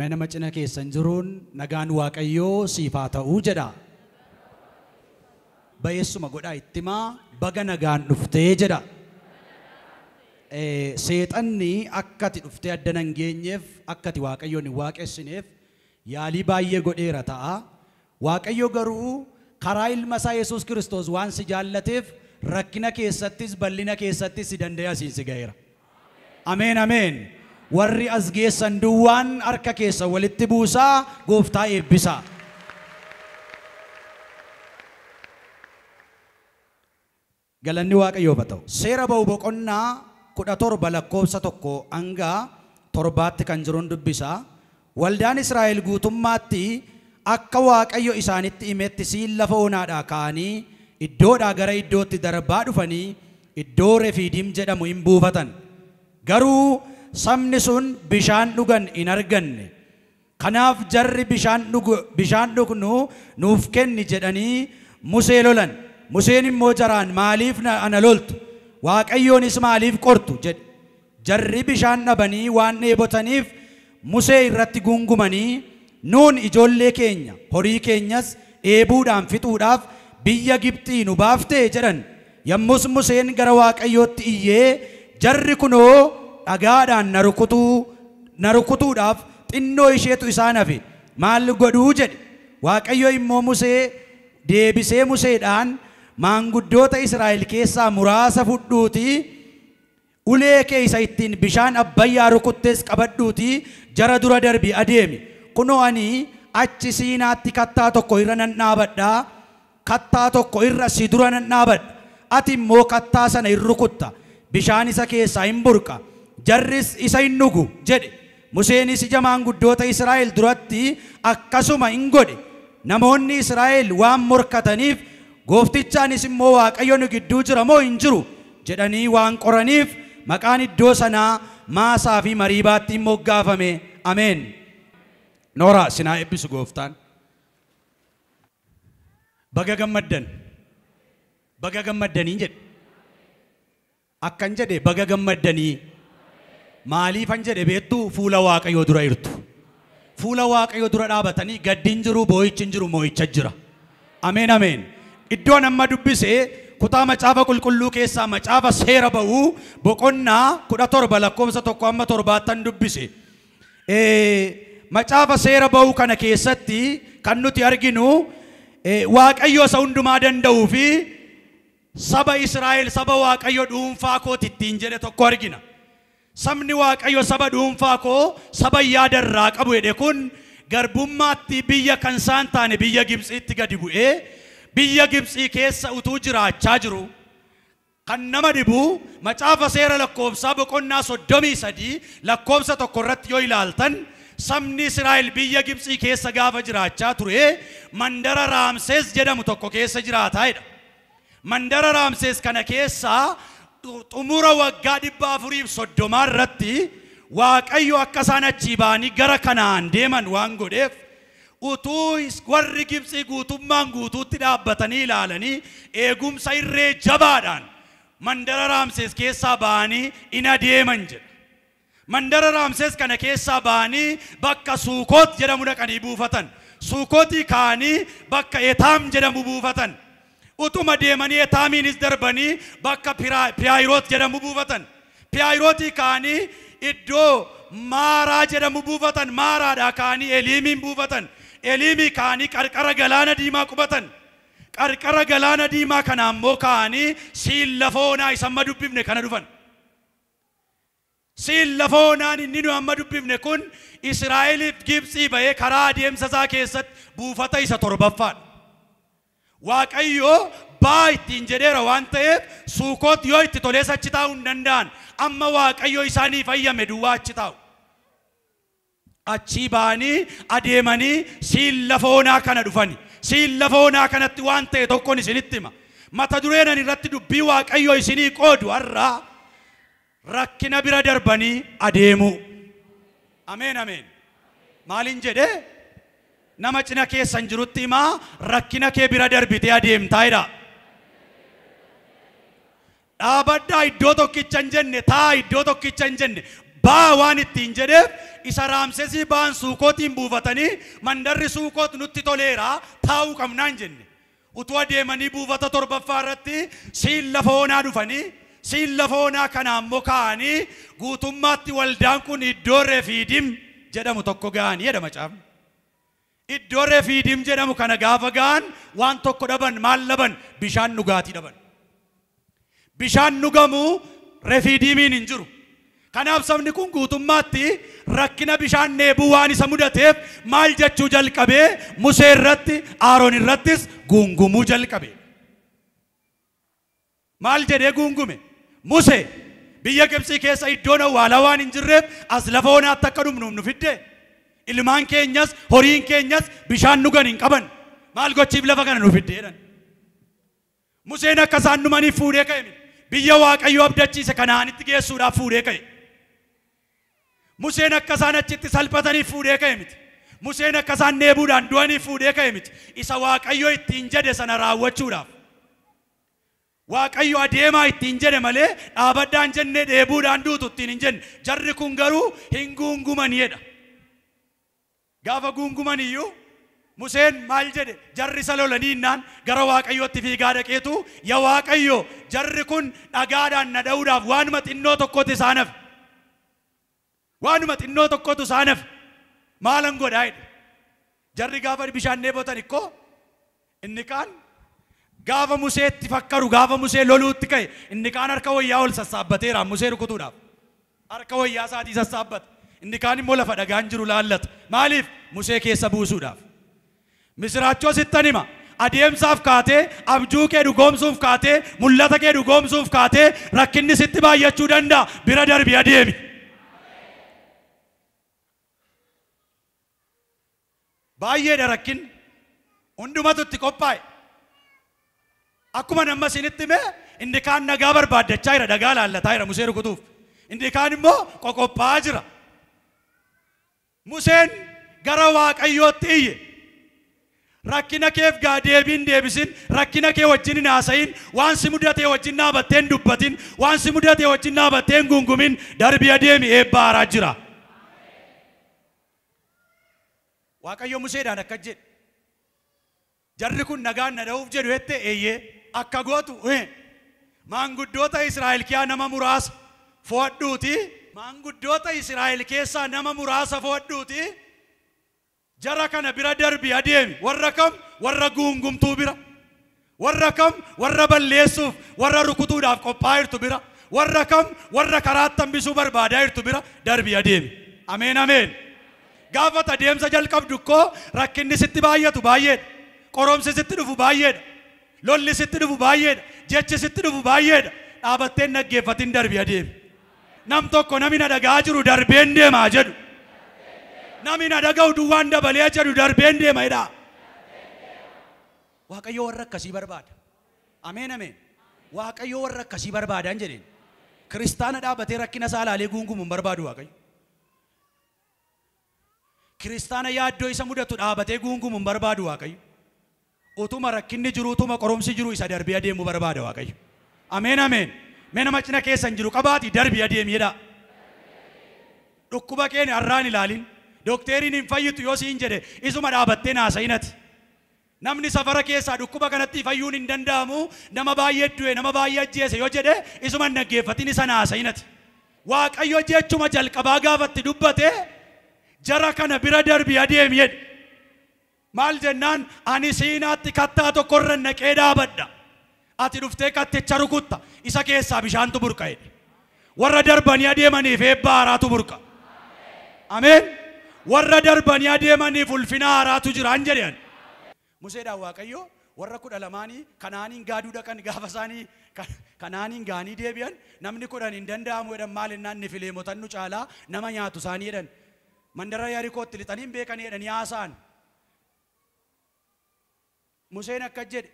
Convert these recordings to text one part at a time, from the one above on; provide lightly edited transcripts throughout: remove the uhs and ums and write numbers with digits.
Mee nama cina keessan jiruun nagaan Waaqayyoo siif haa ta'uu jedha. Bayeessuma godhaa itti himaa baga nagaan dhuftee jedha. Seexanni akka ati dhuftee addana hin geenyeef akka ati Waaqayyoon hin waaqessineef yaalii baay'ee godheera ta'a. Waaqayyo garuu karaa ilma isaa Yesuus Kiristoos waan si jaallateef rakkina keessattis bal'ina keessattis si danda'ee asiin si ga'eera. Ameen ameen. Warri as geessan duwwaan harka keessa walitti buusaa gooftaa eebbisaa. Galanni Waaqayyoof haa ta'u. Seera ba'u boqonnaa 17 lakkoofsa 1 hanga 7tti kan jiruun dubbisaa. Waldaan Israa'el guutummaatti akka Waaqayyo isaanitti himetti siin lafa onaadhaa ka'anii iddoodhaa gara iddootti darbaa dhufanii iddoo Refiidiim jedhamu hin buufatan. Garuu sabni sun bishaan dhugan hin arganne. Kanaaf jarri bishaan dhugnu nuuf kenni jedhanii Musee lolan. Museen immoo jaraan maaliif ana loltu? Waaqayyoonis maaliif qortu jedhe. Jarri bishaan dhabanii waan dheebotaniif Musee irratti gungumanii nuun ijoollee keenya horii keenyas dheebuudhaan fixuudhaaf biyya Gibxii nu baaftee jedhan. Yommus Museen gara Waaqayyootti iyyee jarri kunoo dhagaadhaan na rukutuudhaaf xinnoo isheetu isaan hafe maal godhuu jedhe. Waaqayyo immoo Musee deebisee Museedhaan maanguddoota Israa'el keessaa muraasa fudhuutii ulee kee isa ittiin bishaan Abbayyaa rukuttes qabadhuutii jara dura darbi adeemi. Kunoo ani achi Siinaatti kattaa tokko irra nan dhaabadha. Kattaa tokko irra si dura nan dhaabadha. Ati immoo kattaa sana hin rukutta. Bishaan isa keessaa hin burqa. Jarris isa hin dhugu jedhe. Museenis ija maanguddoota Israa'el duratti akkasuma hin godhe. Namoonni Israa'el waan morkataniif gooftichaanis immoo Waaqayyo nu gidduu jira moo hin jiru jedhanii waan qoraniif maqaan iddoo sanaa Maasaa fi Mariibaatti moggaafame. Ameen. Nooraa sinaa eebbisu gooftaan. Baga gammaddan. Baga gammaddanii jedhe. Akkan jedhe baga gammaddanii. Maaliifan jedhe beektuu fuula Waaqayyoo dura jirtu. Fuula Waaqayyoo dura dhaabatanii gaddi hin jiru, boo'ichi hin jiru, moo'icha jira. Ameen ameen. Iddoon amma dubbise kutaa macaafa qulqulluu keessaa macaafa seera ba'uu boqonnaa 17 lakkoofsa 1 amma 7 dubbise. Macaafa seera ba'uu kana keessatti kan nuti arginu Waaqayyo isa hundumaa danda'uu fi saba Israa'el saba Waaqayyo dhuunfaa kooti ittiin jedhe tokko argina. Sabni Waaqayyo saba dhuunfaa koo saba yaada irraa qabu jedhe kun garbummaatti biyya kan isaan taane biyya Gibxiitti gadi bu'ee biyya Gibxii keessa utuu jiraachaa jiru. Kan nama dhibu macaafa seera lakkoofsaa boqonnaa 33 lakkoofsa 1 irratti yoo ilaaltan sabni Israa'el biyya Gibxii keessa gaafa jiraachaa ture mandara Raamsees jedhamu tokko keessa jiraataa jedha. Mandara Raamsees kana keessa xumura waggaa 430 irratti Waaqayyo akka isaan achii ba'anii gara Kanaan deeman waan godheef utuu warri Gibxii guutummaan guutuutti dhaabbatanii ilaalanii eegumsa irree jabaadhaan mandara Raamsees keessaa ba'anii in adeeman jedha. Mandara Raamsees kana keessaa ba'anii bakka Suukoot jedhamu dhaqanii buufatan. Suukootii ka'anii bakka Etaam jedhamu buufatan. Utuma deemanii Etaamiinis darbanii bakka Piyaayiroot jedhamu buufatan. Piyaayirootii ka'anii iddoo Maaraa jedhamu buufatan. Maaraadhaa ka'anii Eliimiin buufatan. Eliimii ka'anii qarqara galaana diimaa qubatan. Qarqara galaana diimaa kana ammoo ka'anii siin lafa onaa isa amma dubbifne kana dhufan. Siin lafa onaan inni nu amma dubbifne kun Israa'eliif Gibxii ba'ee karaa adeemsa isaa keessatti buufata isa 7ffaadha. Waaqayyo baa ittiin jedheera waan ta'eef Suukoot yoo itti tolees achi taa'uu hin danda'an. Amma Waaqayyo isaanii fayyame duwwaa achi taa'u. Achii ba'anii adeemanii siin lafa onaa kana dhufani. Siin lafa onaa kanatti waan ta'e tokkoon isinitti hima. Mata dureen ani irratti dubbii Waaqayyo isinii qoodu har'a rakkina bira darbanii adeemuu. Ameen ameen. Maaliin jedhee? Nama cina keessan jirutti himaa rakkina kee bira darbitee adeemtaa jedha. Dhaabadhaa iddoo tokkicha hin jenne, taa iddoo tokkicha hin jenne, Baa waan ittiin jedheef isa Raamsesii ba'an Suukootiin buufatanii mandarri Suukoot nutti toleera taa'uu qabnaan jenne. Utuu adeemanii buufata torbaffaa irratti siin lafa onaa dhufanii siin lafa onaa kana ammoo kaa'anii guutummaatti waldaan kun iddoo Refiidim jedhamu tokko ga'anii jedha macaafni. Iddoo Refiidim jedhamu kana gaafa ga'an waan tokko dhaban. Maal dhaban? Bishaan dhugaatii dhaban. Bishaan dhugamu Refiidimiin hin jiru. Kanaaf sabni kun guutummaatti rakkina bishaan dheebuu waan isa mudateef maal jechuu jalqabee Musee irratti Aaroon irrattis guungumuu jalqabe. Maal jedhee guungume? Musee biyya Gibxii keessa iddoon awwaalaa waan hin jirreef as lafa onaatti akka dhumnuuf nu fidde. Ilmaan keenyas horiin keenyas bishaan dhugan hin qaban. Maal gochiif lafa kana nu fidde jedhan. Museen akka isaan dhumaniif fuudhee ka'e. Biyya Waaqayyo abdachiise Kanaanitti geessuudhaaf fuudhee ka'e. Museen akka isaan achitti salphataniif fuudhee ka'e miti. Museen akka isaan dheebuudhaan du'aniif fuudhee ka'e miti. Isa Waaqayyo ittiin jedhe sana raawwachuudhaaf. Waaqayyo adeemaa ittiin jedhe malee dhaabadhaan jennee dheebuudhaan duutu ittiin hin jenne. Jarri kun garuu hin guungumanii jedha. Gaafa guunguman iyyuu Museen maal jedhe? Jarri isa lolanii innaan gara Waaqayyootti fiigaa dhaqeetu yaa Waaqayyo jarri kun dhagaadhaan na dha'uudhaaf waanuma xinnoo tokkotu isaan hafe. Waanuma xinnoo tokkotu isaan hafe. Maalan godhaa jedhe. Jarri gaafa bishaan dheebotan ikkoo inni kaan gaafa Museetti fakkaru gaafa Musee loluutti ka'e inni kaan harka wayyaa ol sassaabbateera Musee rukutuudhaaf. Harka wayyaa isaatii sassaabbata. Inni kaan immoo lafa dhagaan jiru laallata. Maaliif? Musee keessa buusuudhaaf. Misiraachoo sittan hima. Adeemsaaf kaatee, abjuu kee dhugoomsuuf kaatee, mul'ata kee dhugoomsuuf kaatee rakkinni sitti baay'achuu danda'a. Bira darbi adeemi. Baay'eedha rakkinni. Hundumatu itti qophaa'e. Akkuma nama isinitti hime inni kaan dhagaa barbaaddachaa jira, dhagaa laallataa jira Musee rukutuuf. Inni kaan immoo qoqophaa'aa jira. Museen gara Waaqayyootti iyye. Rakkina keef gaa deebiin deebisin, rakkina kee wajjin hin haasayin, waan si mudatee wajjin dhaabattee hin dubbatin, waan si mudatee wajjin dhaabattee hin gungumin, darbii adeemi eebba haaraa jira. Waaqayyo Museedhaan akkas jedhe. Jarri kun nagaan na dha'uuf jedhu jette eeyyee akka gootu maanguddoota Israa'el keessaa nama muraasa fo'adhuuti. Maanguddoota Israa'el keessaa nama muraasa fo'adhuuti. Jara kana bira darbi adeemi. Warra kam? Warra guungumtuu bira. Warra kam? Warra balleessuuf, warra rukutuudhaaf qophaa'aa jirtu bira. Warra kam? Warra karaatti hambisuu barbaadaa jirtu bira darbi adeemi. Ameen ameen. Gaafa adeemsa jalqabdu koo rakkinni sitti baay'atu baay'eedha. Qoromsi sitti dhufu baay'eedha. Lolli sitti dhufu baay'eedha. Jechi sitti dhufu baay'eedha. Dhaabattee hin dhaggeeffatin darbi adeemi. Nam tokko namni na dhagaa jiru darbeen deemaa jedhu. Namni na dhaga'u duwwaan dabalee jedhu darbeen deema jedha. Waaqayyo warra akkasii barbaada. Ameen ameen. Waaqayyo warra akkasii barbaadaan jedheen. Kiristaana dhaabatee rakkina isaa ilaalee guungumu hin barbaadu Waaqayyo. Kiristaana yaaddoo isa mudatu dhaabatee guungumu hin barbaadu Waaqayyo. Utuma rakkinni jiru, utuma qoromsi jiru isa darbee adeemu barbaada Waaqayyo. Ameen ameen. Mee nama cina keessan jiru qabaati darbii adeemi jedha. Dhukkuba keenya har'aan ilaalin. Dookteriin hin fayyitu yoo siin jedhe isuma dhaabattee haasa'inati. Namni safara keessaa dhukkuba kanatti fayyuun hin danda'amu nama baay'ee du'e nama baay'ee ajjeese yoo jedhe isuma hin dhaggeeffatin isa haasa'inati. Waaqayyo jechuma jalqabaa gaafatti dubbate jara kana bira darbii adeemi jedhe. Maal jennaan ani Siinaatti kattaa tokkorra naqee dhaabadha. Ati dhuftee katticha rukutta isa keessaa bishaantu burqa jedhe. Warra darbanii adeemaniif eebba haaraatu burqa. Ameen. Warra darbanii adeemaniif ulfina haaraatu jira an jedhan. Museedhaan Waaqayyo warra 12 Kanaaniin gaaduu dhaqan gaafa isaanii Kanaaniin gaanii deebi'an namni 10 hin danda'amu jedhan maal jennaan ni fileemotan nu caalaa nama nyaatu isaanii jedhan. Mandara Yarikootti lixanii hin beekanii jedhanii haasa'an. Museen akkas jedhe.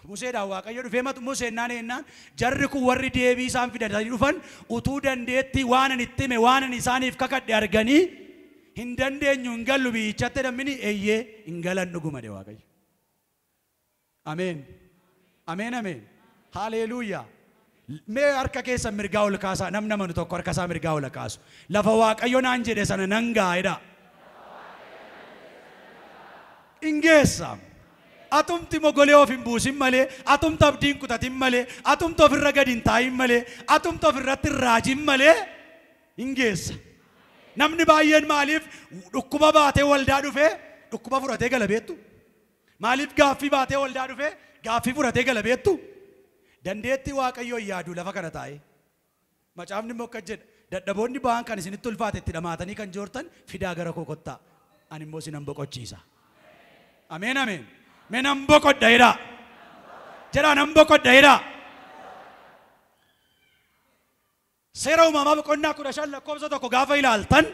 Museedhaan Waaqayyo dhufee matu Museen naan jennaan jarri kun warri deebii isaan fidatanii dhufan utuu dandeettii waan ani itti hime waan ani isaaniif kakadhe arganii hin dandeenyu hin gallu biyyichatti jedhamini eeyyee hin galan dhuguma jedhe Waaqayyo. Ameen. Ameen ameen. Haleluuyaa. Mee harka keessa mirgaa ol kaasaa namni amanu tokko harka isaa mirgaa ol kaasu. Lafa Waaqayyo naan jedhe sana nan ga'a jedha. In geessa. Atumti mogolee of hin buusin malee, atumti abdii hin kutatin malee, atumti ofirra gadi hin taa'in malee, atumti ofirratti hin raajin malee hin geessa. Namni baay'een maaliif dhukkuba baatee waldaa dhufee dhukkuba fudhatee gala beektu? Maaliif gaaffii baatee waldaa dhufee gaaffii fudhatee gala beektu? Dandeettii Waaqayyoo yaadu lafa kana taa'ee. Macaafni immoo akkas jedha. Dadhaboonni ba'an kan isinitti ulfaate itti dhamaatanii kan joortan fidaa gara koo kottaa. Ani immoo isinan boqochiisa. Ameen ameen. Mee nan boqodha jedhaa. Jedhaa nan boqodha jedhaa. Seera uumamaa boqonnaa 15 lakkoofsa 1 gaafa ilaaltan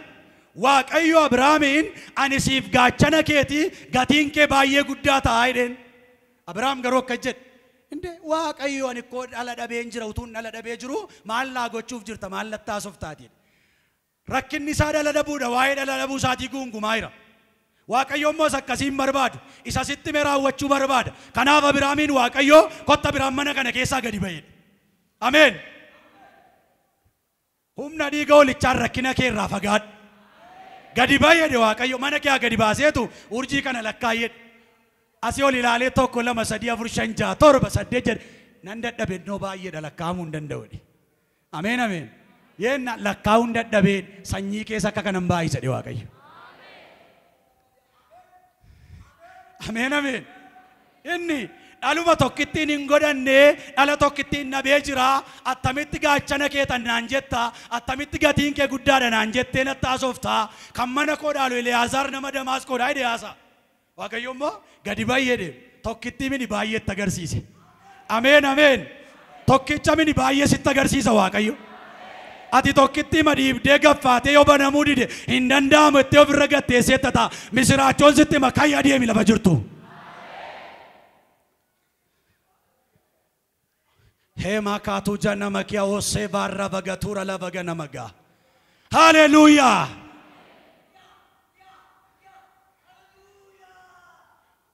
Waaqayyo Abrahaamiin ani siif gaachana keetii gatiin kee baay'ee guddaa ta'a jedheen. Abrahaam garuu akkas jedhe. Inde Waaqayyo ani koo dhala dhabeen jira utuun dhala dhabee jiru maal naa gochuuf jirta maal lattaasuuf taati. Rakkinni isaa dhala dhabuudha waa'ee dhala dhabuu isaatii guungumaa jira. Waaqayyo immoo akkasiin barbaadu isa sitti mee raawwachuu barbaada. Kanaaf Abrahaamiin Waaqayyo kotta Abrahaam mana kana keessaa gadi ba'e. Ameen. Humna dhiiga olichaan rakkina kee irraa fagaadhu. Gadi ba'e Waaqayyo mana kee gadi baaseetu urjii kana lakkaa'ee. Asii ol ilaalee 1 2 3 4 5 6 7 8 jedhe nan dadhabe innoo baay'eedha lakkaa'amuu hin danda'u. Ameen ameen. Yeenna lakkaa'uu hin dadhabee sanyii keessa akka kanan baay'isa jedhe Waaqayyo. Ameen ameen. Inni dhaluma tokkittiin hin godhanne dhala tokkittiin nabee jira attamitti gaachana kee tan naan jetta attamitti gatiin kee guddaadha naan jettee natti haasofta kan mana koo dhaalu Eliyaazar nama Damaasqoodha jedhe haasa. Waaqayyo immoo gadi baay'ee deeme tokkittii mini baay'eetti agarsiise. Ameen ameen. Tokkicha mini baay'ee sitti agarsiisa Waaqayyo. Ati tokkittii madiibdee gaffaatee yoo banamuu dide hin danda'amu itti ofirra gatteessee ta'a. Misiraachoon sitti makaa adeemi lafa jirtu. Hema kaatu jana makia ose varra vagatura la vagana maga. Hallelujah.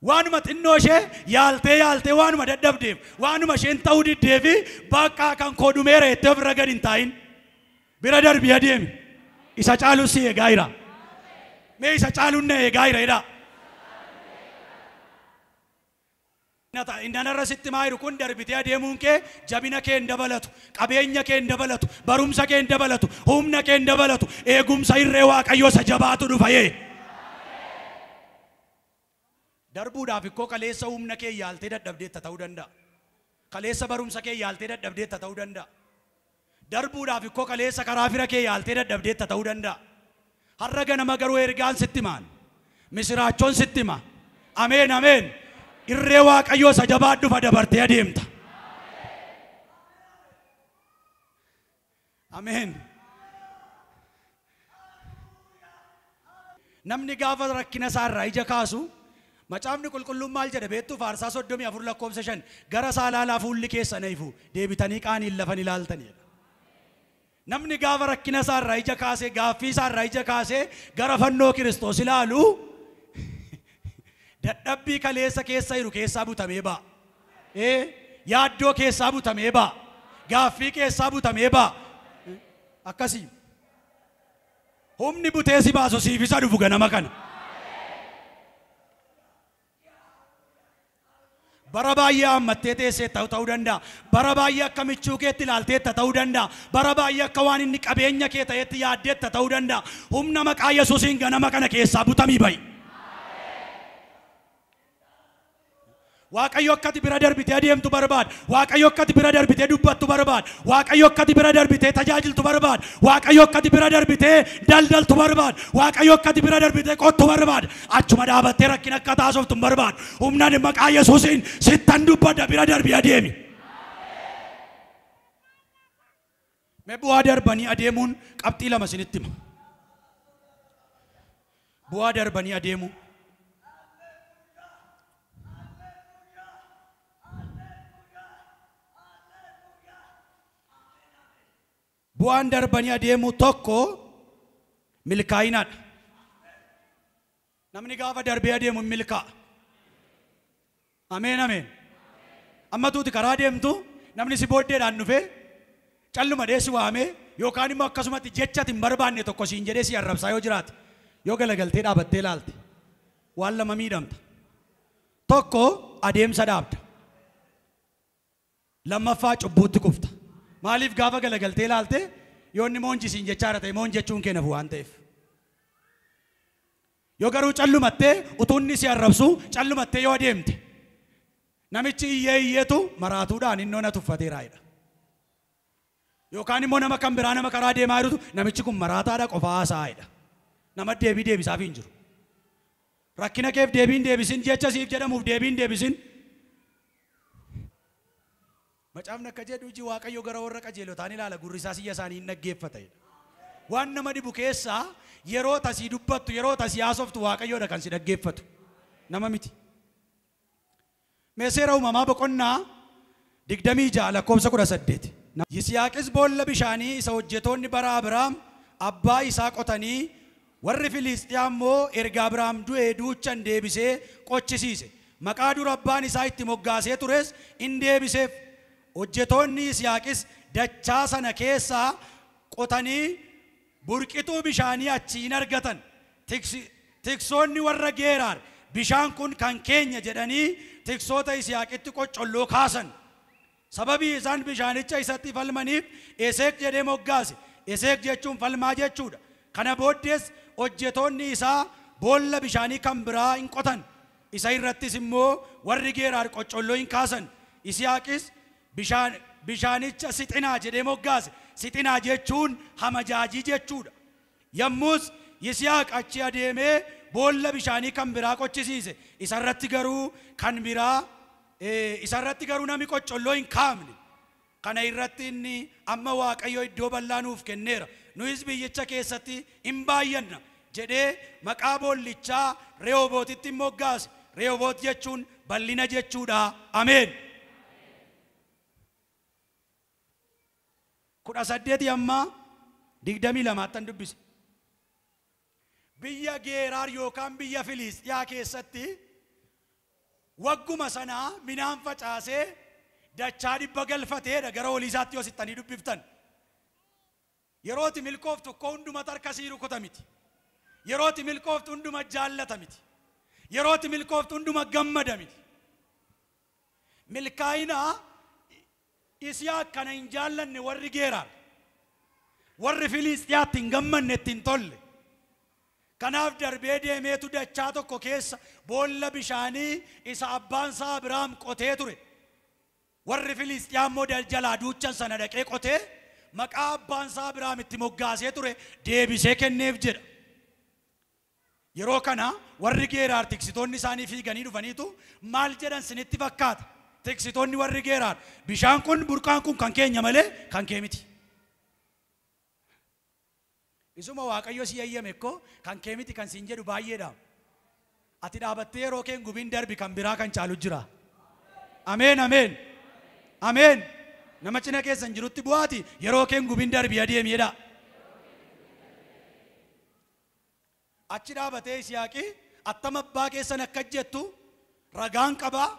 Waanuma xinnoo ishee yaaltee yaaltee waanuma dadhabdeef waanuma isheen ta'uu diddeefi bakka kan koo dhumeera jettee ofirra gadi hin taa'in. Bira darbii adeemi. Isa caalu si eegaa jira. Mee isa caaluun na eegaa jira jedhaa. Inni sitti maa jiru kun darbitee adeemuun kee jabina kee hin dabalatu, qabeenya kee hin dabalatu, barumsa kee hin dabalatu, humna kee hin dabalatu, eegumsa irree Waaqayyoo isa jabaatu dhufa yee. Darbuudhaaf ikkoo kaleessa humna kee yaaltee dadhabdeetta ta'uu danda'a. Kaleessa barumsa kee yaaltee dadhabdeetta ta'uu danda'a. Darbuudhaaf ikkoo kaleessa karaa fira kee yaaltee dadhabdeetta ta'uu danda'a. Har'a ganama garuu ergaan sitti himaan. Misiraachoon sitti hima. Ameen ameen. Irree Waaqayyoo isa jabaa dhufa dabartee adeemta. Ameen. Namni gaafa rakkina isaarraa ija kaasu macaafni qulqulluun maal jedha beektuu faarsaa 34 lakkoofsa 5 gara isaa ilaalaa fuulli keessa na ifu deebitanii qaaniin lafan ilaaltanidha. Namni gaafa rakkina isaarraa ija kaasee gaaffii isaarraa ija kaasee gara fannoo Kiristoos ilaalu dadhabbii kaleessa keessa jiru keessaa butamee ba'a. Yaaddoo keessaa butamee ba'a. Gaaffii keessaa butamee ba'a. Akkasii. Humni butee si baasu siif isa dhufu ganama kana. Bara baay'ee hammattee teessee ta'uu danda'a. Bara baay'ee akka michuu keetti ilaalteetta ta'uu danda'a. Bara baay'ee akka waan inni qabeenya kee ta'etti yaaddeetta ta'uu danda'a. Humna maqaa Yesuusiin ganama kana keessaa butamii ba'i. Waaqayyo akkati bira darbitee adeemtu barbaada. Waaqayyo akkati bira darbitee dubbattu barbaada. Waaqayyo akkati bira darbitee tajaajiltu barbaada. Waaqayyo akkati bira darbitee daldaltu barbaada. Waaqayyo akkati bira darbitee qottu barbaada. Achuma dhaabattee rakkina akka taasoftu barbaada. Humnaan maqaa Yesuusiin sittan dubbadha bira darbii adeemi. Mee bu'aa darbanii adeemuun qabxii lama isinitti hima. Bu'aa darbanii adeemuu. Bu'aan darbanii adeemuu tokko milkaa'inaadha. Namni gaafa darbee adeemu hin milkaa'a. Ameen ameen. Amma tuuti karaa deemtu namni si booddeedhaan dhufee Calluma dheessi waamee yookaan immoo akkasumatti jecha ati hin barbaanne tokko siin jedhee si arrabsaa yoo jiraate yoo galagaltee dhaabattee ilaalte waan lama miidhamta. Tokko adeemsa dhaabda. Lammaffaa cubbuutti kufta. Maaliif gaafa galagaltee ilaalte yoo inni moonji siin jechaa jira ta'e moon jechuun kee nafu waan ta'eef. Yoo garuu callumattee utuu inni si arrabsu callumattee yoo adeemte namichi iyyee iyyeetu maraatuudhaan innoo na tuffateera jedha. Yookaan immoo nama kan biraa nama karaa deemaa jirutu namichi kun maraataadha qofaa haasa'a jedha. Nama deebii deebisaaf hin jiru. Rakkina keef deebiin deebisin jecha siif jedhamuuf deebiin deebisin. Macaafni akka jedhu iji Waaqayyo gara warra qajeelotaan ilaala gurri isaas iyya isaanii hin dhaggeeffata jedha. Waan nama dhibu keessaa yeroo tasii dubbattu yeroo tasii haasoftu Waaqayyoodha kan si dhaggeeffatu. Nama miti. Mee seera uumamaa boqonnaa 26 lakkoofsa 18. Yisihaaqis boolla bishaanii isa hojjetoonni bara Abrahaam abbaa isaa qotanii warri Filisxiyaa immoo erga Abrahaam du'ee duuchan deebisee qochisiise. Maqaa dura abbaan isaa itti moggaasee tures in deebiseef. Hojjetoonni Yisihaaqis dachaa sana keessaa qotanii burqituu bishaanii achi hin argatan. Tiksoonni warra Geeraar bishaan kun kan keenya jedhanii tiksoota Yisihaaqitti qoccolloo kaasan. Sababii isaan bishaanicha isatti falmaniif Eseek jedhee moggaase. Eseek jechuun falmaa jechuudha. Kana booddees hojjetoonni isaa boolla bishaanii kan biraa hin qotan. Isa irrattis immoo warri Geeraar qoccolloo hin kaasan. Yisihaaqis bishaanicha Sixinaa jedhee moggaase. Sixinaa jechuun hamajaajii jechuudha. Yommus Yisihaaq achi adeemee boolla bishaanii kan biraa qochisiise. Isarratti garuu kan biraa isarratti garuu namni qoccolloo hin kaafne. Kana irratti inni amma Waaqayyo iddoo bal'aa nuuf kenneera. Nuyis biyyicha keessatti hin baay'anna jedhee maqaa boollichaa Rehobootitti moggaase. Rehoboot jechuun bal'ina jechuudha. Ameen. 18 amma 22 dubbise. Biyya Geeraar yookaan biyya Filisxiyaa keessatti wagguma sanaa midhaan facaasee dachaa 100 galfateedha gara olii isaatti yoo sittanii dubbiftan. Yerooti milkooftu koo hunduma harka sii rukuta miti. Yerooti milkooftu hunduma jaallata miti. Yerooti milkooftu hunduma gammada miti. Milkaa'ina Yisihaaq kana hin jaallanne warri Geeraar warri Filisxiyaatti hin gammanne itti hin tolle. Kanaaf darbee deemeetu dachaa tokko keessa boolla bishaanii isa abbaan isaa Abrahaam qotee ture. Warri Filisxiyaa immoo jalaa duuchan sana dhaqee qotee maqaa abbaan isaa Abrahaam itti moggaasee ture deebisee kenneef jedha. Yeroo kana warri Geeraar tiksitoonni isaanii fiiganii dhufaniitu maal jedhan sinitti fakkaata? Tiksitoonni warri Geeraar bishaan kun burqaan kun kan keenya malee kan kee miti. Isuma Waaqayyo si eeyyame koo kan kee miti kan siin jedhu baay'eedha. Ati dhaabattee yeroo keen gubiin darbi kan biraa kan caalu jira. Ameen ameen. Ameen. Nama cina keessan jirutti bu'aati yeroo keen gubiin darbi adeemi jedha. Achi dhaabatee Yisihaaqi attam abbaa keessan akka jettu ragaan qabaa.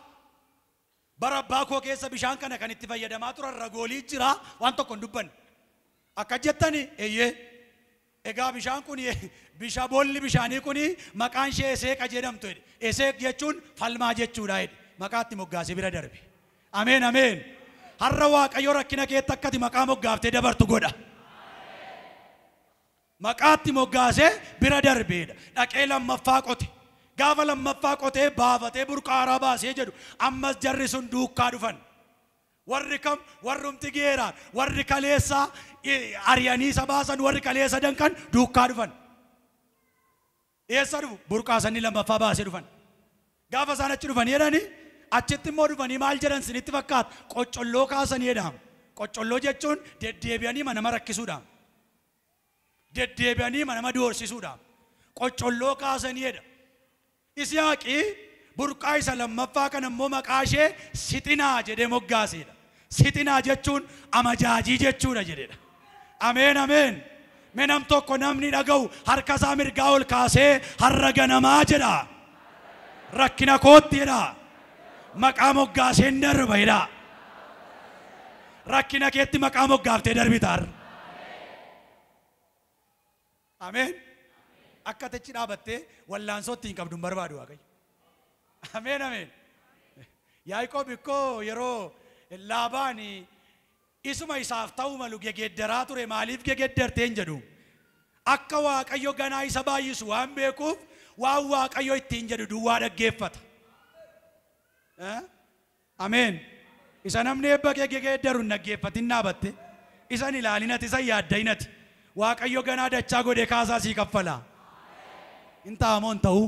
Bara abbaa koo keessa bishaan kana kan itti fayyadamaa turan ragoolii jira waan tokko hin dubbanne. Akka jettani eeyyee. Egaa bishaan kun boolli bishaanii kun maqaan ishee Eseeqa jedhamtu jedhe. Eseeq jechuun falmaa jechuudha jedhe. Maqaatti moggaasee bira darbe. Ameen ameen. Har'a Waaqayyo rakkina keetti akkati maqaa moggaaftee dabartu godha. Maqaatti moggaasee bira darbeedha. Dhaqee lammaffaa qote. Gaafa lammaffaa qotee baafatee burqaa baasee jedhu ammas jarri sun duukaa dhufan. Warri kam warrumti Geeraar warri kaleessa ari'anii isa baasan warri kaleessa danqan duukaa dhufan. Eessa dhufu? Burqaa sanii lammaffaa baasee dhufan. Gaafa isaan achi dhufanii jedhanii achitti immoo dhufanii maal jedhan sinitti fakkaata? Qoccolloo kaasanii jedhama. Qoccolloo jechuun deddeebi'anii nama rakkisuudha. Deddeebi'anii nama doorsisuudha. Qoccolloo kaasanii jedha. Yisihaaqi burqaa isa lammaffaa kan immoo maqaa ishee Sixinaa jedhee moggaaseedha. Sixinaa jechuun amajaajii jechuudha jedhedha. Ameen ameen. Mee nam tokko namni dhaga'u harka isaa mirgaa ol kaasee har'a ganamaa jedha. Rakkina kootti jedha. Maqaa moggaaseen darba jedha. Rakkina keetti maqaa moggaaftee darbitaar. Ameen. Akka techi dhaabattee wallaansootti hin qabdu hin barbaadu Waaqayyo. Ameen ameen. Yaaqoob ikkoo yeroo Laabaan isuma isaaf ta'uu malu gegeeddaraa ture maaliif gegeeddarteen jedhu. Akka Waaqayyo ganaa isa baay'isu waan beekuuf waan Waaqayyo ittiin jedhu duwwaa dhaggeeffata. Ameen. Isa namni eebba kee gegeeddaru hin dhaggeeffatin dhaabatte. Isan ilaalinati isan yaaddayinati. Waaqayyo ganaa dachaa godhee kaasaa sii kaffala. Hin ta'amoo hin ta'uu?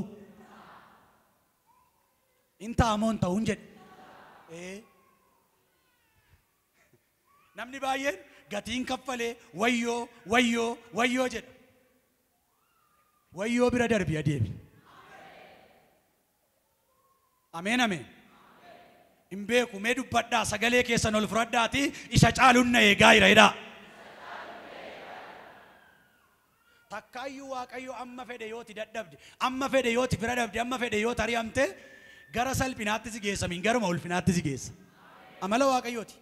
Hin ta'amoo hin ta'uu hin jedhe. Namni baay'een gatiin kaffalee wayyoo wayyoo wayyoo jedha. Wayyoo bira darbi adeemi. Ameen ameen. Hin beeku mee dubbadhaa sagalee keessan ol fudhadhaati isa caaluun na eegaa jira jedhaa. Takkaayyuu Waaqayyo amma fedhe yooti dadhabde, amma fedhe yooti fira dhabde, amma fedhe yoo tari'amte gara salphinaatti si geessa min garuma ulfinaatti si geessa. Amala Waaqayyooti.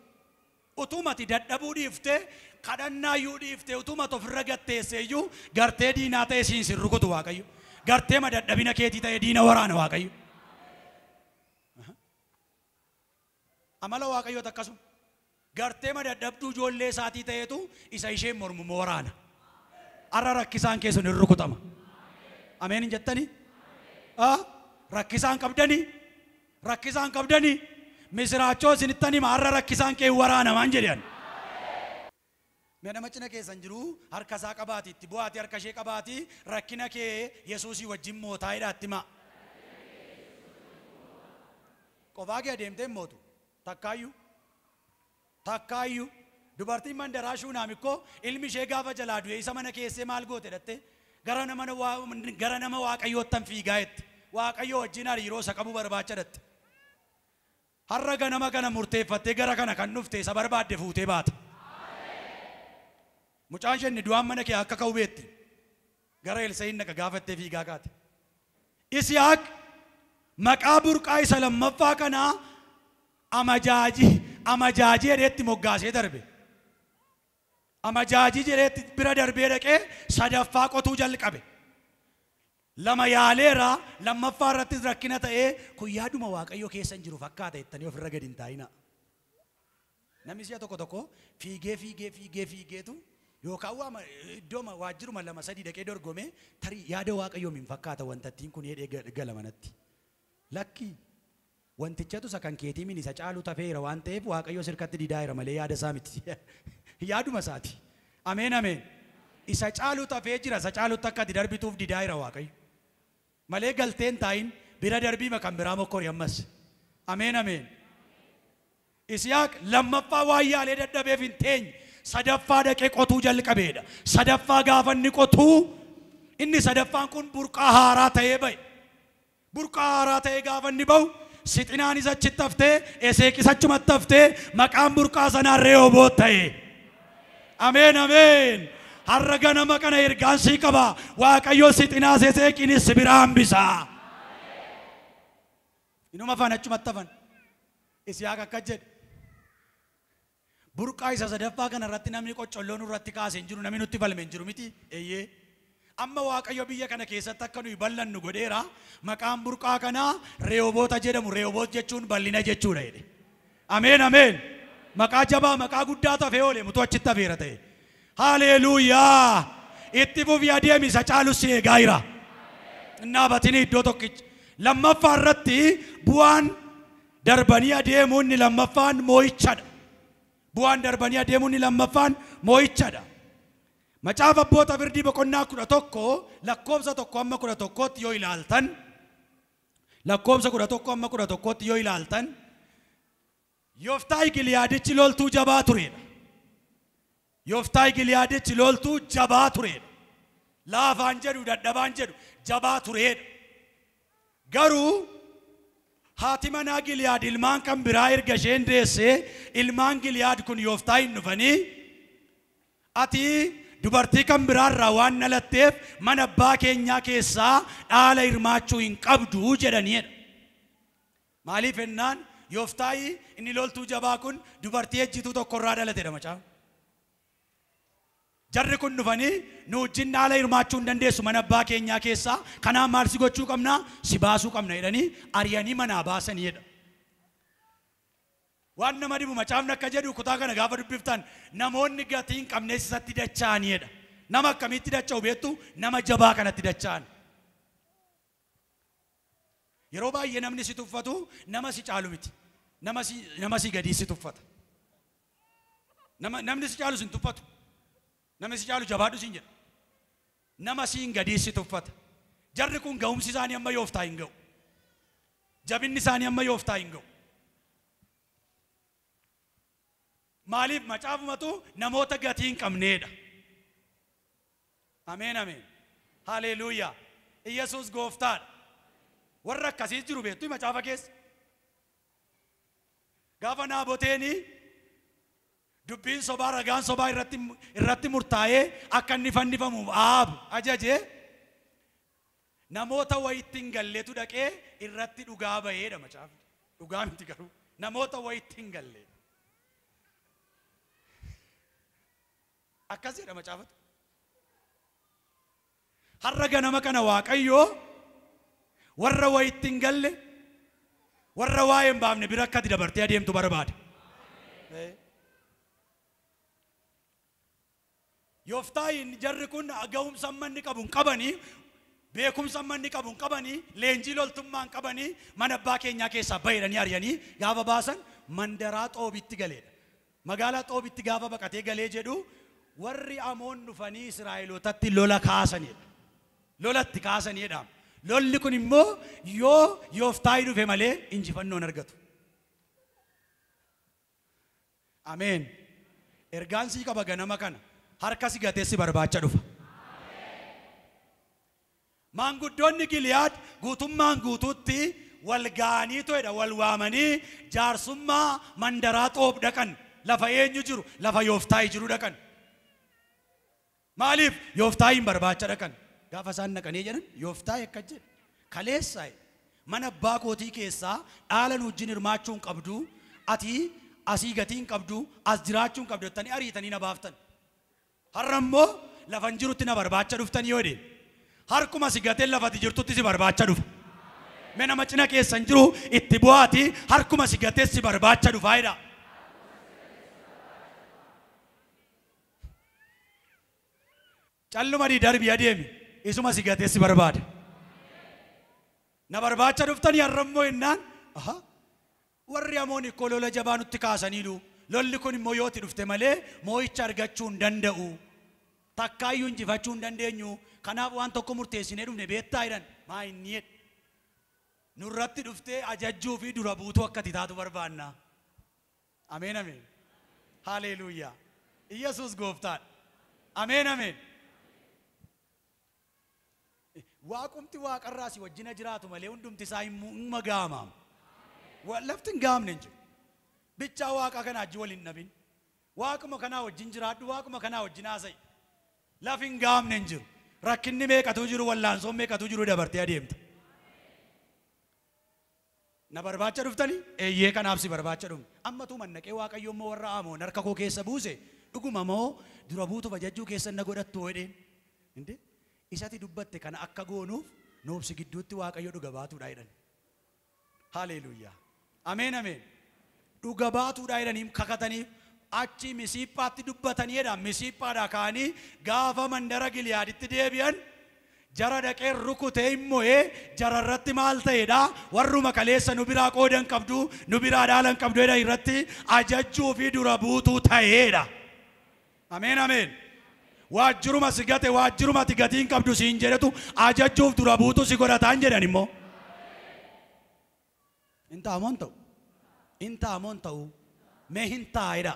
Utumati dadhabuu dhiiftee kadhannaayyuu dhiiftee utumati ofirra gatteesseeyyuu gartee diinaa ta'e siin sin rukutu Waaqayyo. Gartee ma dadhabina keetii ta'e diina waraana Waaqayyo. Amala Waaqayyooti akkasuma. Gartee ma dadhabduu ijoollee isaatii ta'eetu isa isheen mormu waraana. Arra rakkisaan keessan hin rukutama. Ameen hin jettanii? Rakkisaan qabdanii? Rakkisaan qabdanii? Misiraachoo isinittan hima har'a rakkisaan kee waraanamaan jedhan. Mee nama cina keessan jiru harka isaa qabaati itti bu'aati harka ishee qabaati rakkina kee Yesuusii wajjin mootaa jedhaa itti himaa. Qofaa kee adeemtee hin mootu. Takkaayyuu. Takkaayyuu. Dubartiin mandaraa Shuunaam ikkoo ilmi ishee gaafa jalaa du'e isa mana keessee maal goote dhatte gara nama Waaqayyoottan fiigaa jette. Waaqayyo wajjin hariiroo isa qabu barbaacha dhatte. Har'a ganama kana murteeffattee gara kana kan dhufte isa barbaadde fuutee baata. Mucaan isheen du'aan mana kee akka ka'u beetti. Gara Elsaa'iin naqa gaafattee fiigaa kaate. Isihaaq maqaa burqaa isa lammaffaa kanaa amajaajii jedheetti moggaasee darbe. Amajaajii jedheetti bira darbee dhaqee sadaffaa qotuu jalqabe. Lama yaaleera lammaffaa irrattis rakkina ta'ee kun yaaduma Waaqayyo keessa hin jiru fakkaata jettanii ofirra gadi hin taa'inaa. Namni si'a tokko tokko fiigee fiigee fiigee fiigeetu yookaan waa iddoo waajjiruma lama sadii dhaqee dorgomee tarii yaada Waaqayyoo hin fakkaata wantattiin kun hidhee gala manatti. Lakki wantichatu isa kan keetii min isa caalu tafeera waan ta'eef Waaqayyo sirkatti didaa'eera malee yaada isaa miti. Yaaduma isaati. Ameen ameen. Isa caalu tafee jira isa caalutti akka ati darbituuf didaa'eera Waaqayyo. Malee galteen taa'in bira darbiima kan biraa mokkori ammas. Ameen ameen. Isihaaq lammaffaa waan yaalee dadhabeef hin teenye sadaffaa dhaqee qotuu jalqabeedha. Sadaffaa gaafa inni qotuu inni sadaffaan kun burqaa haaraa ta'ee ba'e. Burqaa haaraa ta'ee gaafa inni ba'u sixinaan isa achitti haftee Eseeqis achumatti haftee maqaan burqaa sanaa Rehooboot ta'e. Ameen ameen. Har'a ganama kana ergaan sii qaba. Waaqayyo sixinaas Eseeqiinis si biraa hambisa. Inuma afaan achumatti hafan. Isihaaq akkas jedhe. Burqaa isa sadaffaa kana irratti namni qoccolloon nurratti kaasee hin jiru namni nutti falme hin jiru miti. Eeyyee. Amma Waaqayyo biyya kana keessatti akka nuyi bal'annu godheera. Maqaan burqaa kanaa Rehooboota jedhamu. Rehooboot jechuun bal'ina jechuudha jedhe. Ameen ameen. Maqaa jabaa maqaa guddaa tafee oole mutuu achitti hafeera ta'e. Haleluuyaa. Itti fufii adeemi isa caalu si eegaa jira. Hin dhaabatini iddoo tokkicha. Lammaffaa irratti bu'aan darbanii adeemuun inni lammaffaan moo'ichadha. Bu'aan darbanii adeemuun inni lammaffaan moo'ichadha. Macaafa Abboota Firdii boqonnaa 11 lakkoofsa 1 hamma 11tti yoo ilaaltan lakkoofsa 11 hamma 11tti yoo ilaaltan Yoftaayi Giliyaadichi loltuu jabaa turedha. Yoftaayi Giliyaadichi loltuu jabaa turedha. Laafaan jedhu dadhabaan jedhu jabaa turedha. Garuu haati manaa Giliyaad ilmaan kan biraa erga isheen deessee ilmaan Giliyaad kun Yoftaayin dhufanii ati dubartii kan biraarraa waan dhalatteef mana abbaa keenyaa keessaa dhaala hirmaachuu hin qabdu jedhaniidha. Maaliif jennaan Yoftaayi inni loltuu jabaa kun dubartii ejjituu tokkorraa dhalateedha macaafa. Jarri kun dhufanii nu wajjin dhaala hirmaachuu hin dandeessu mana abbaa keenyaa keessaa, kanaaf maal si gochuu qabna, si baasuu qabna jedhanii ari'anii manaa baasanii jedha. Waan nama dhibu macaafni akka jedhu kutaa kana gaafa dubbiftan namoonni gatii hin qabne isatti dacha'anii jedha. Nama akkamitti dacha'u beektu? Nama jabaa kanatti dacha'an. Yeroo baay'ee namni si tuffatu nama si caalu miti. Nama si gadii si tuffata. Namni si caalu si hin tuffatu. Namni si caalu jabaadhu siin jedha. Nama siin gadii si tuffata. Jarri kun ga'umsi isaanii amma Yooftaa hin ga'u. Jabinni isaanii amma Yooftaa hin ga'u. Maaliif macaafumatu namoota gatii hin qabneedha. Ameen ameen. Haleluuyaa. Iyyasuus gooftaadha. Warra akkasiis jiru beektu macaafa keessa. Gaafa Naaboteeni dubbiin sobaa ragaan sobaa irratti murtaa'ee akka inni fannifamuuf Ahaab ajaje, namoota wayitti hin galleetu dhaqee irratti dhugaa ba'eedha macaafni. Dhugaa miti garuu namoota wayitti hin galle. Akkas jedha macaafatu. Har'a ganama kana Waaqayyoo warra wayitti hin galle, warra waa'ee hin baafne bira akka ati dabartee adeemtu barbaada. Yoftaayin jarri kun ga'umsa amma inni qabu hin qabanii, beekumsa amma inni qabu hin qabanii, leenjii loltummaa hin qabanii, mana abbaa keenyaa keessaa bahedhanii ari'anii gaafa baasan mandaraa Xoobitti galeedha. Magaalaa Xoobitti gaafa baqatee galee jedhu warri Amoon dhufanii Israa'elootatti lola kaasanidha. Lolatti kaasanidha. Lolli kun immoo yoo Yoftaayi dhufe malee injifannoo hin argatu. Ameen. Ergaan sii qaba ganama kana. Harka si gatee si barbaacha dhufa. Maanguddoonni Giliyaad guutummaan guutuutti wal ga'anii to'edha, wal waamanii jaarsummaa mandaraa Xoob dhaqan. Lafa eenyu jiru? Lafa Yoftaayi jiru dhaqan. Maaliif Yoftaayin barbaacha dhaqan? Gaafa isaan dhaqanii jedhan Yoftaayi akka jedhe, kaleessa mana abbaa kootii keessaa dhaala nu wajjin hirmaachuu hin qabdu, ati asii gatii hin qabdu, as jiraachuu hin qabdu jettanii ariitanii na baaftan. Har'a immoo lafa hin jirutti na barbaacha dhuftanii yoo deeme, harkuma si gatee lafati jirtutti si barbaacha dhufa. Mee nama cina keessan jiru itti bu'aati, harkuma si gatee si barbaacha dhufaa jedha. Calluma darbii adeemi, isuma si gatee si barbaada. Na barbaacha dhuftanii har'a immoo jennaan, aha, warri Amoon ikkoo lola jabaa nutti kaasaniiru. Lolli kun immoo yoo itti dhufte malee moo'icha argachuu hin danda'u. Takkaayyuu injifachuu hin dandeenyu. Kanaaf waan tokko murteessinee dhufne beektaa jedhan. Maa inni jedhe. Nurratti dhuftee ajajjuu fi dura buutuu akka ati taatu barbaanna. Ameen ameen. Haleluuyaa. Iyyasuus gooftaadha. Ameen ameen. Waaqumti waaqarraa si wajjina jiraatu malee hundumti isaa hin magaamamu. Lafti hin gaamne hin jiru. Bichaa waaqa kanaa wajjin wal hin dhabin. Waaquma kanaa wajjin jiraadhu, waaquma kanaa wajjin haasa'i. Lafi hin gaamne hin jiru. Rakkinni meeqatu jiru, wallaansoon meeqatu jiru dabartee adeemta. Na barbaacha dhuftanii? Eeyyee, kanaaf si barbaacha dhufne. Ammatu mannaqee Waaqayyo immoo warra Amoon harka koo keessa buuse, dhuguma moo dura buutuuf ajajjuu keessa na godhattu jedheen. Inde isati dubbatte kana akka goonuuf nuuf si gidduutti Waaqayyo dhuga baatuudha jedhan. Haleluuyaa. Ameen ameen. Dhuga baatuudha jedhanii kakatanii achi Misiiphaatti dubbatanii jedha. Misiiphaadhaa ka'anii gaafa mandara Giliyaaditti deebi'an jara dhaqee rukutee immoo jara irratti maal ta'edha? Warruma kaleessa nu biraa qoodan qabdu, nu biraa dhaalan qabdu jedha irratti ajajjuu fi dura buutuu ta'eedha. Ameen ameen. Waajjiruma si gate, waajjiruma ati gatii hin qabdu siin jedhetu ajajjuuf dura buutuu si godhataan jedhan immoo. Hin ta'amoo hin ta'u? Hin ta'amoo hin ta'u? Mee hin taa'edha.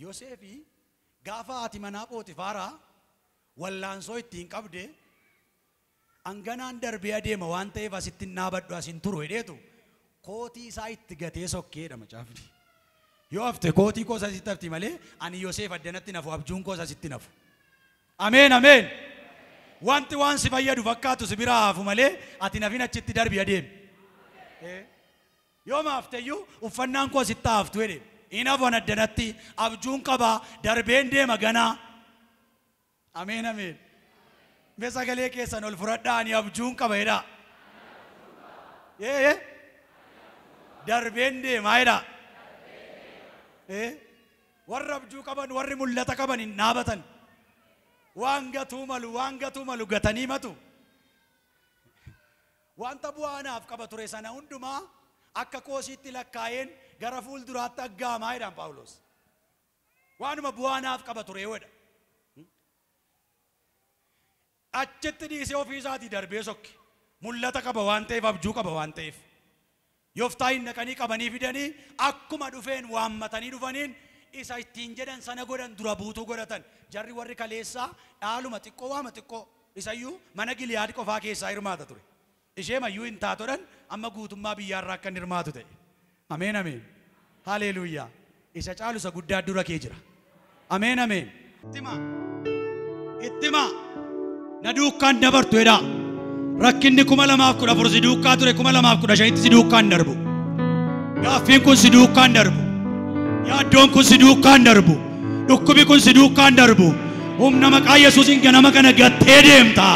Yoseefi gaafa haati manaa Pootifaaraa wallaansoo ittiin qabde hanganaan darbee adeema waan ta'eef asitti hin dhaabadhu, as hin turu jedheetu kootii isaa itti gatee sokkeedha macaafni. Yoo hafte kootii koos asitti hafti malee ani Yoseef addanatti nafu, abjuun koos asitti nafu. Ameen ameen. Wanti waan si fayyadu fakkaatu si biraa hafu malee ati nafin achitti darbi adeemi. Yoo maafteyyuu uffannaan koo sitti haftu jedhe. Hin hafan addanatti abjuun qaba darbeen deema ganaa. Ameen ameen. Mee sagalee keessan ol fudhadhaa ani abjuun qaba jedhaa. Ee darbeen deemaa jedhaa. Warri abjuu qaban warri mul'ata qaban hin dhaabatan. Waan gatuu malu waan gatuu malu gatanii matu. Wanta bu'aa naaf qaba ture sana hundumaa akka koosiitti lakkaa'een gara fuulduraatti aggaamaa jedhaan Phaawulos. Waanuma bu'aa naaf qaba ture jedha. Achitti dhiisee ofii isaatii darbee sokke. Mul'ata qaba waan ta'eef abjuu qaba waan ta'eef. Yoftaahin dhaqanii qabanii fidanii akkuma dhufeen waammatanii dhufaniin isa ittiin jedhan sana godhan dura buutuu godhatan. Jarri warri kaleessaa dhaaluma xiqqoo waama xiqqoo isayyuu mana Giliyaad qofaa keessaa hirmaata ture. Ishee mayyuu hin taatodhan amma guutummaa biyyaarraa akka inni hirmaatu ta'e. Ameen ameen. Haleluuyaa. Isa caalu isa guddaa dura kee jira. Ameen ameen. Ittima. Ittima. Na duukaan dabartu jedhaa. Rakkinni 2014 si duukaa ture 2015tti si duukaan darbu. Gaaffiin kun si duukaan darbu. Yaaddoon kun si duukaan darbu. Dhukkubi kun si duukaan darbu. Humna maqaa Yesuusiin ganama kana gattee deemta.